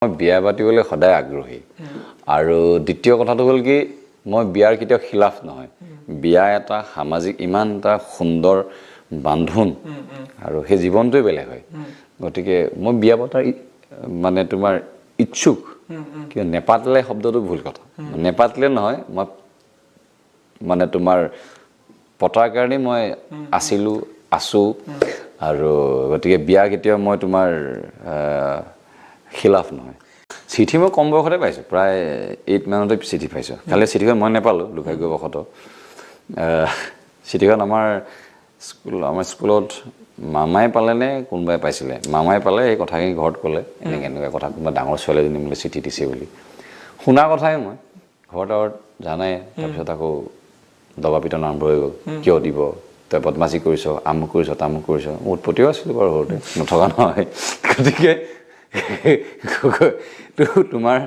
মই বিয়া পাতিবলৈ সদায় আগ্ৰহী। আৰু দ্বিতীয় কথাটো হ'ল কি, মই বিয়াৰ কেতিয়াও খিলাফ নহয়। বিয়া এটা সামাজিক ইমান এটা সুন্দৰ বান্ধোন আৰু সেই জীৱনটোৱে বেলেগ হয়। গতিকে মই বিয়া পতাৰ মানে তোমাৰ ইচ্ছুক, কিন্তু নেপাতিলে শব্দটো ভুল কথা। নেপাতিলে নহয়, মই মানে তোমাৰ পতাৰ কাৰণেই মই আছিলোঁ, আছোঁ। আৰু গতিকে বিয়া কেতিয়াও মই তোমাৰ খিলাফ নহয়। চিঠি মই কম বয়সতে পাইছোঁ, প্ৰায় 8 মানতে চিঠি পাইছোঁ। খালি চিঠিখন মই নাপালোঁ, দুৰ্ভাগ্যবশতঃ। চিঠিখন আমাৰ স্কুলত মামাই পালেনে কোনোবাই পাইছিলে, মামাই পালে, এই কথাখিনি ঘৰত ক'লে, এনেকৈ এনেকুৱা কথা, কোনোবা ডাঙৰ ছোৱালীজনী মোলৈ চিঠি দিছে বুলি শুনা কথাই। মই ঘৰত আৰু জানাই, তাৰপিছত আকৌ দবা পিটন আৰম্ভ হৈ গ'ল। কিয় দিব, তই বদমাচি কৰিছ, আমুক কৰিছ, তামুক কৰিছ। মোৰ উৎপত্তিও আছিলোঁ বাৰু সৰুতে, নথকা নহয়। গতিকে তোমাৰ